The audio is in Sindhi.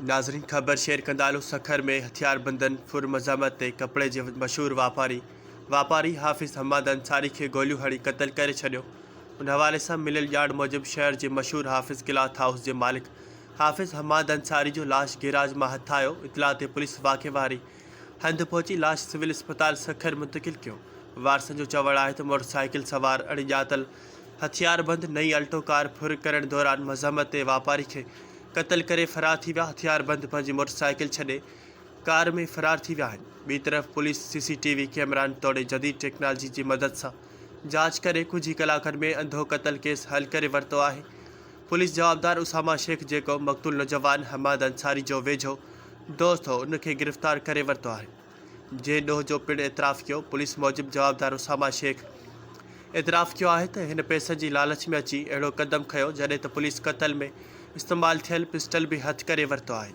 ناظرين خبر شيئر ڪندا هلو سکر ۾ هٿياربندن ڦر مزاحمت تي ڪپڙي جي مشهور واپاري واپاري حافظ حماد انصاري کي گوليون هڻي قتل ڪري ڇڏيو ان حوالي سان مليل ڄاڻ موجب شهر جي مشهور حافظ ڪلاٿ هائوس جي مالڪ حافظ حماد انصاري جو لاش گيراج مان هٿ آيو اطلاع تي پوليس واقعي واري هنڌ پهچي لاش سول اسپتال سکر منتقل ڪيو وارثن جو چوڻ آهي ته موٽرسائيڪل سوار اڻڄاتل هٿياربند نئين الٽو ڪار ڦر ڪرڻ دوران مزاحمت تي واپاري کي قتل ڪري فرار ٿي ويا، هٿياربند پنهنجي موٽرسائيڪل ڇڏي ڪار ۾ فرار ٿي ويا آهن، ٻي طرف پوليس سي سي ٽي وي ڪيمرائن توڙي جديد ٽيڪنالاجي جي مدد سان جاچ ڪري ڪجهه ئي ڪلاڪن ۾ انڌو قتل ڪيس حل ڪري ورتو آهي، پوليس جوابدار اسامه شيخ جيڪو مقتول نوجوان حماد انصاري جو ويجهو دوست هو ان کي گرفتار ڪري ورتو آهي. جنهن ڏوهه جو پڻ اعتراف ڪيو، پوليس موجب جوابدار اسامه شيخ اعتراف ڪيو آهي ته هن پئسن جي لالچ ۾ اچي اهڙو قدم کنيو، جڏهن ته پوليس قتل ۾ استعمال ٿيل پسٽل به هٿ ڪري ورتو آهي.